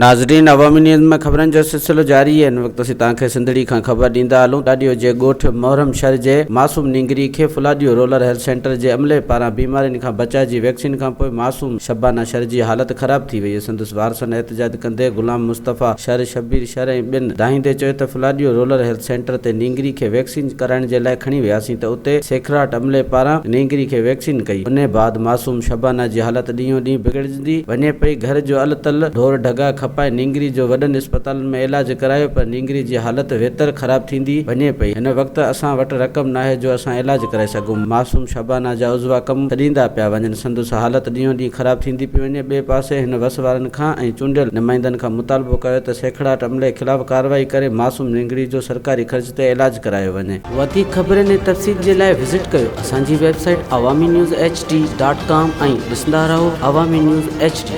ناظرين عوامي نيوز ۾ خبرن جو سلسلو جاري آهي هن وقت اسين توهان کي سنڌڙي کان خبر ڏيندا هلون ڏاڏيو جي ڳوٺ محرم شھر جي معصوم نينگري کي ڦلاڏيو رولر هيلٿ سينٽر جي عملي پاران بيمارين کان بچاء جي ويڪسين کانپوء معصوم شبانه شھر جي حالت خراب ٿي وئي سندس وارثن احتجاج ڪندي غلام مصطفيٰ شھر شبير شھر ۽ ٻين دانهيندي چيو ته ڦلاڏيو رولر هيلٿ سينٽر تي نينگري کي ويڪسين ڪرائڻ جي لاء کڻي وياسين ته اتي سيکڙاٽ عملي پاران نينگري کي ويڪسين ڪئي انهي بعد معصوم شبانه جي حالت ڏينهون ڏينهن بگڙجندي وڃي پئي، گهر جو ال تل، ڍور ڍڳا کپائي نينگري جو وڏن اسپتالن ۾ علاج ڪرايو پر نينگري جي حالت ويتر خراب ٿيندي وڃي پئي، هن وقت اسان وٽ رقم ناهي جو اسان علاج ڪرائي سگهون، معصوم شبانه جا عضوا ڪم ڇڏيندا پيا وڃن، سندس حالت ڏينهون ڏينهن خراب ٿيندي پئي وڃي، ٻئي پاسي هن وس وارن کان ۽ چونڊيل نمائندن کان مطالبو ڪيو ته سيکڙاٽ عملي خلاف ڪارروائي ڪري معصوم نينگري جو سرڪاري خرچ تي علاج ڪرايو وڃي. وڌيڪ خبرن ۽ تفصيل جي لاء وزٽ ڪيو اسان جي website Awami news H D dot com ۽ ڏسندا رهو عوامي نيوز ايڇ ڊي.